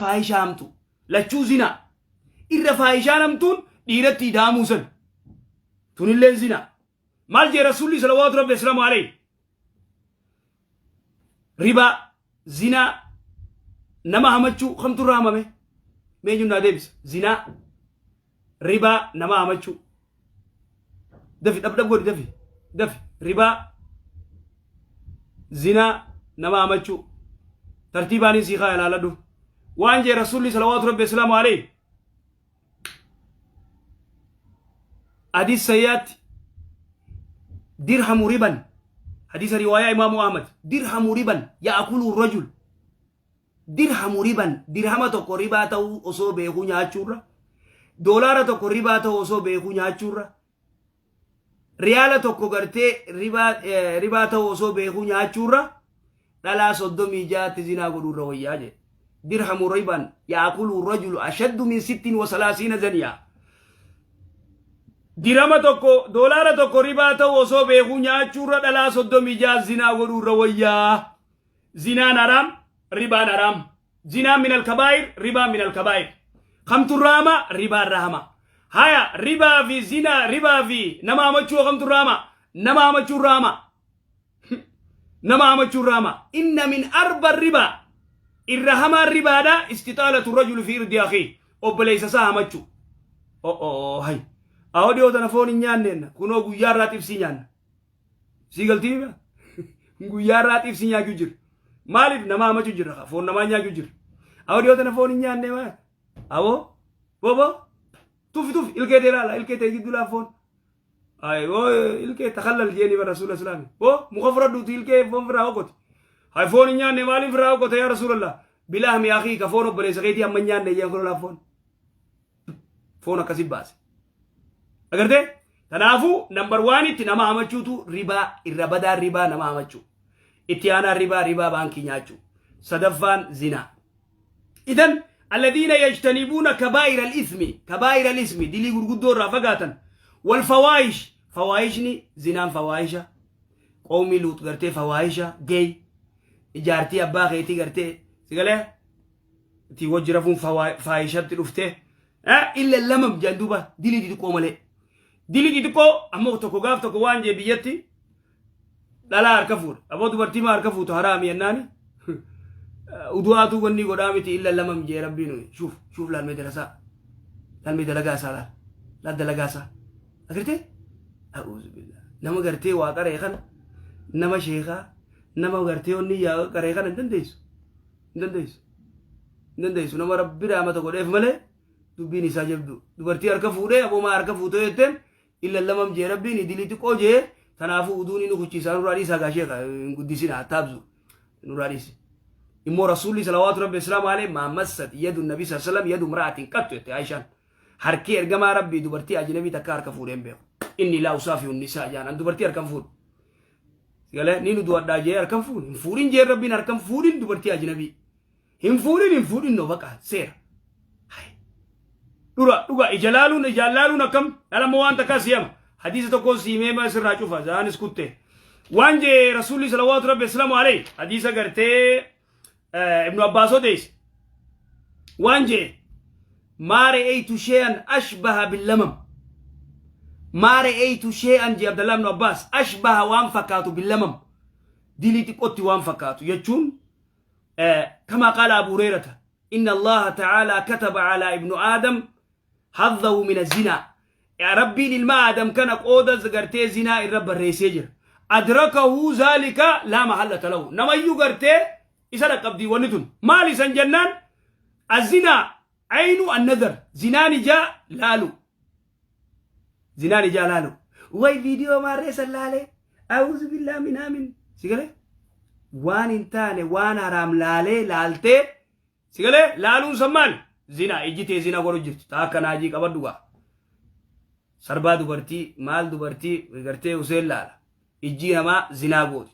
Faahishaa hamtu. Lachuu zinaa. Irra faahishaan hamtuun dhiiratti ida'amuu san. Tunilleen zinaa. Maal jee Rasuulli salawaatu rabbi aslaamu alayhi. Ribaa, zinaa, nama hamachuu kamtu irraa hamame? Mee eenyuun naa deebisa? Zinaa, ribaa, nama hamachuu. Dafi dhab dhab godhi, dafi dafi. Ribaa, zinaa, nama hamachuu. Tartiibaanin sii kaa ilaaladhu. Waan jee Rasuulli salawaatu rabbi aslaamu alayhi. Hadiis sayyaatti dirhamu riban, hadiisa riwaayaa Imaamu Ahmad, dirhamu riban ya'akulu rajul, dirhamu riban, dirhama tokko ribaa ta'uu osoo beekuu nyaachuurra, doolaara tokko ribaa ta'uu osoo beekuu nyaachuurra, riyaala tokko gartee ribaa ta'uu osoo beekuu nyaachuurra, dhalaa 36tti zinaa godhuurra wayyaa jedhe. Dirhamu riban yaakulu rajulu ashaddu min 36 zaniyaa. Dirhama tokko, doolaara tokko ribaa ta'uu osoo beekuu nyaachuurra, dhalaa 36 zinaa godhuurra wayyaa. Zinaan haraam, ribaan haraam. Zinaan min alkabaa'ir, ribaan min alkabaa'ir. Kamtu irra hamaa? Ribaa irra hamaa. Haya, ribaa fi zinaa, ribaa fi nama hamachuu kamtu irra hamaa? Nama hamachuu irra hamaa. Nama hamachuu irra hamaa. Inna min arba ribaa. Irra hamaan ribaadha istixaalatu rajulu fi irdi akii. Obboleessa isaa hamachuu. Oh, hay. Awoo, dhiyoo tana foon hin nyaanneenna. Kunoo guyyaa irraa xibsii nyaanna. Sii galtii mima? Guyyaa irraa xibsii nyaachuu jira. Maaliif nama hamachuu jira? Foon namaa nyaachuu jira. Awoo, dhiyoo tana foon hin nyaanne maal? Awoo, bobo, tufi tufi, ilkee tee laala, ilkee tee gidduu laa foon. Ay, oo ilkee takallal jeeni bara Rasuula Islaami. Oo muka fudhadhuuti ilkee foon firaa okkoti. Hay, foon hin nyaanne, maaliif firaa okkota yaa Rasuulallah? Bilahmi akii ka foon obboleessa keetii amma hin nyaanne jeen kun laa foon. Foon akkasi baase. Agartee? Kanaafuu number oneitti nama hamachuutu ribaa irra badaa, ribaa nama hamachuu. Itti aanaa ribaa, ribaa baankii nyaachuu. Sadaffaan zinaa. Idan alladhiina yajtanibuuna kabaa'ira al-ithmi, kabaa'ira al-ismi, dilii gurguddoo irraa fagaatan, wal fawaahish. Fawaahishni, zinaan fawaahisha, qawmii Luut gartee fawaahisha gay, ijaartii abbaa keetii gartee sigalee itti wajji rafuun faahishatti dhufte. Illa lamam jedhan duuba, dilii xixiqqoo malee. Dilii xixiqqoo ammoo tokko gaaf tokko waan jee biyyatti dhalaa harka fuudha. Aboo, dubartii maa harka fuutu, haraami jennaani. Udu'aatu wanni godhaa miti, illa lamam jee rabbiin. Shuuf shuuf, laalmee dalasaa. Laalmee dalagaa isaa laal. Laal dalagaa isaa. Agartee? A'uuzu billah. Nama gartee waa qaree kana, nama sheekaa, nama gartee wanni yaa qaree kana hin dandeessu. Hin dandeessu. Hin dandeessu. Nama rabbi raamata godheef malee dubbiin isaa jabdu. Dubartii harka fuudhee, aboo maa harka fuutee jetteen, illa lamam jee rabbiin, dilii xiqqoo jee. Kanaafuu uduun inni kuchiisaa nurraa dhiisaa gaashee hin guddisina attaabzu nurraa dhiisi. Immoo Rasuulli salawaatu rabbi islaamu alayhi maa massat yadu nabi sallam yadu imra'atin qattu jette Aishaan. Harki ergamaa rabbii dubartii ajnabii takka harka fuudhee hin beeku. Inni laa usaafi nisaa jaan, an dubartii harkan fuudhu. Galee ni nu du'adhaa jee harkan fuudhu. Hin fuudhin jee rabbiin, harkan fuudhin dubartii ajnabii. Hin fuudhin, hin fuudhin, no baqa seera. Dura dhuga ija laaluun, ijaan laaluun akkam dhalama waan takkaa siyama. Hadiisa tokkoon siimee ma sirraa cufa zaanis kutte. Waan jee Rasuulli salawaatu rabbi islaamu alayhi, hadiisa gartee Ibnu Abbaas odeesse. Waan jee maa re'eytu shee'an ashbaha billamam. Maa re'eytu shee'an jee Abdallah Ibnu Abbaas, ashbaha waan fakkaatu, billamam dilii xiqqootti waan fakkaatu jechuun, kama qaala Abu Hurayrata inna Allaha ta'ala kataba ala ibnu Aadam hadhahu min azinaa. Rabbiin ilma Aadam kana qooda gartee zinaa irra barreessee jira. Adrakahu zaalika laa mahallata lahu. Namayyuu gartee isa dhaqqabdii wanni tun. Maal isan jennaan, azinaa aynu annadar, zinaan ijaa laalu. Zinaan ijaa laalu. Way viidiyoo maarree san laalee, a'uuzu billaa minaamin. Si galee? Waan hin taane, waan haraam laalee, laaltee, si galee, laaluun san maali? Zinaa, ijji tee zinaa godhu jirti. Taa akka naajii qabadhu gaa. Sarbaa dubartii, maal dubartii gartee Huseen laala. Ijji namaa zinaa gooti.